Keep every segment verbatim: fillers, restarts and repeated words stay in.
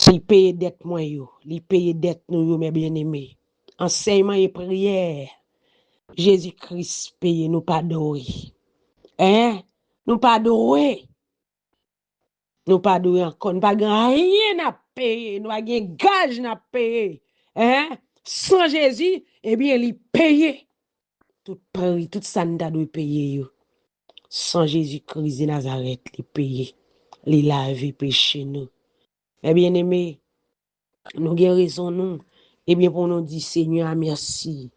Li peye dèt mwen yo. Li peye dèt nou yo, mè byeneme. Ansèyman e priyè. Jezi Kris peye, nou pa dwe. Hein? Nou pa dwe. Nou pa dwe ankò. Nou pa gen anyen n ap peye. Nou pa gen gaj n ap peye. Hein? San Jezi, ebyen, li peye. Tout pri, tout sa n ta dwe peye yo. San Jezi Kris de Nazarèt, li peye. Li lave peche nou. Mè byeneme, nou gen rezon nou, ebyen, pou nou di Senyè a mèsi.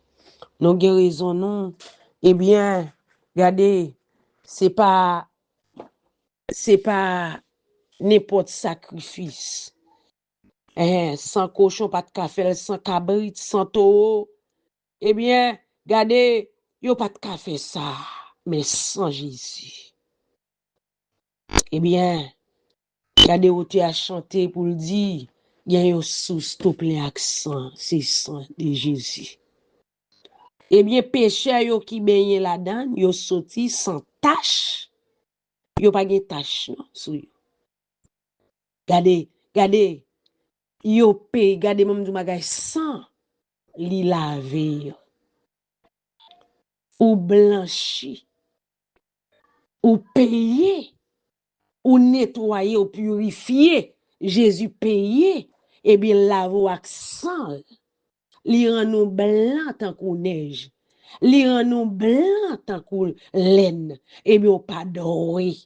Nou gen rezon nou, ebyen, gade, se pa, se pa nenpòt sakrifis. Eh, san kochon pa t ka fè l, san kabrit, san towo. Ebyen, gade, yo pa t ka fè sa, men san Jezi. Ebyen, gade otè a chante pou l di, gen yon sous tou plen ak san, se san de Jezi. Ebyen, pechè yo ki benyen ladan l, yo soti san tach, yo pa gen tach non sou yo. Gade, gade, yo peye, gade, mwen m di w bagay, san li lave yo. Ou blanchi. Ou peye. Ou netwaye, ou pirifye. Jezi peye. Ebyen, l lave w ak san l. Li rann ou blan tankou nèj. Li rann ou blan tankou lèn. Ebyen, ou pa dwe.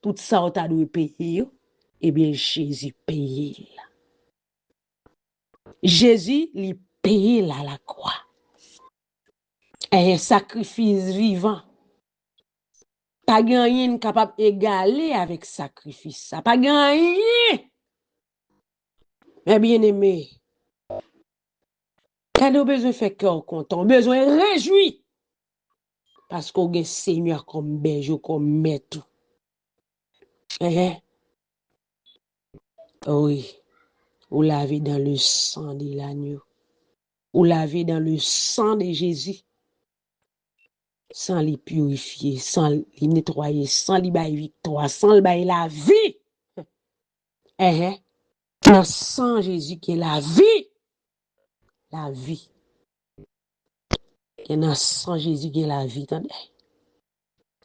Tout sa w ta dwe peye yo, ebyen, Jezi peye l. Jezi, li peye l alakwa. En sakrifis vivan. Pa gen anyen n kapab egale avèk sakrifis sa. Pa gen anyen. Mè byeneme, gade, w bezwen fè kè w kontan, w bezwen rejwi. Paske w gen Senyè kòm bèje w, kòm mèt ou. Enhen. Wi. Ou lave dans le sang de l'agneau. Ou lave dans le sang de Jésus. San li pirifye, san li netwaye, san li bay viktwa, san li bay lavi. Enhen. Nan san Jezi gen lavi. Lavi. Gen nan san Jezi gen lavi, tande.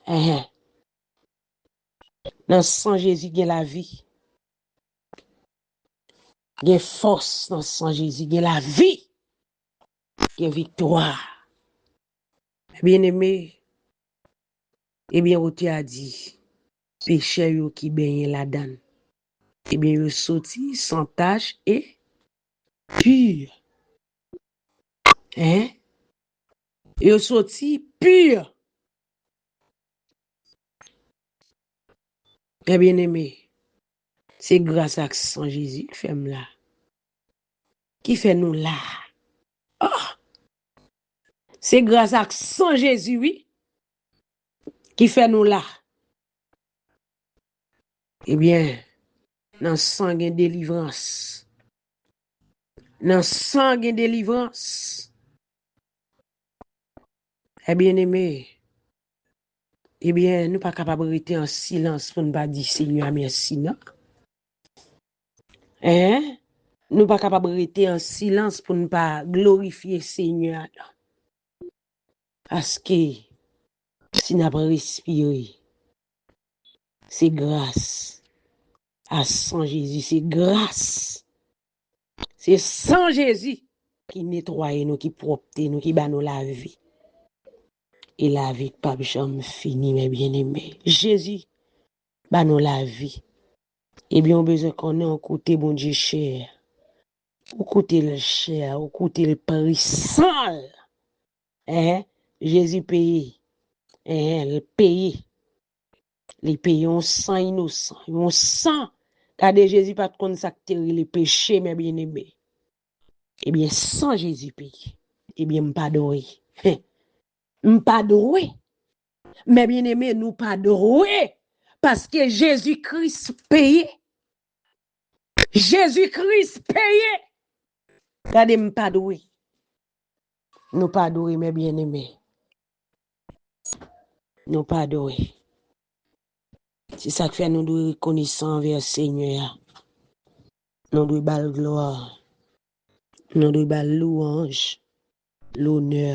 Enhen. Nan san Jezi gen lavi. Gen fòs nan san Jezi, gen lavi. Gen viktwa. Byeneme, ebyen, otè a di, pechè yo ki benyen ladan l, ebyen, yo soti san tach e pi. Hein? Yo soti pi. Mè byeneme, se gras ak san Jezi ki fè m la. Ki fè nou la. Oh! Se gras ak san Jezi, wi, ki fè nou la. Ebyen, nan san gen delivrans. Nan san gen delivrans. Mè byeneme, ebyen, nou pa kapab rete an silans pou n pa di Senyè a mèsi, non. Hein? Nou pa kapab rete an silans pou n pa glorifye Senyè a, non. Paske, si n ap respire, se gras a san Jezi, se gras. Se san Jezi ki netwaye nou, ki pwòpte nou, ki ba nou lavi. E lavi k p ap janm fini, mè byeneme. Jezi ba nou lavi. Ebyen, ou bezwen konnen ou koute Bondye chè. Ou koute l chè, ou koute l pri san l. Enhen, Jezi peye. Enhen, l peye. Li peye yon san inosan, yon san. Gade, Jezi pa t konn sa k te rele peche, mè byeneme. Ebyen, san Jezi peye. Ebyen, m pa dwe. M pa dwe. Mè byeneme, nou pa dwe. Paske Jezi Kris peye. Jezi Kris peye. Gade, m pa dwe. Nou pa dwe, mè byeneme. Nou pa dwe. Se sa k fè nou dwe rekonesan anvè Senyè a. Nou dwe ba l glwa. Nou dwe ba l louwanj, lonè,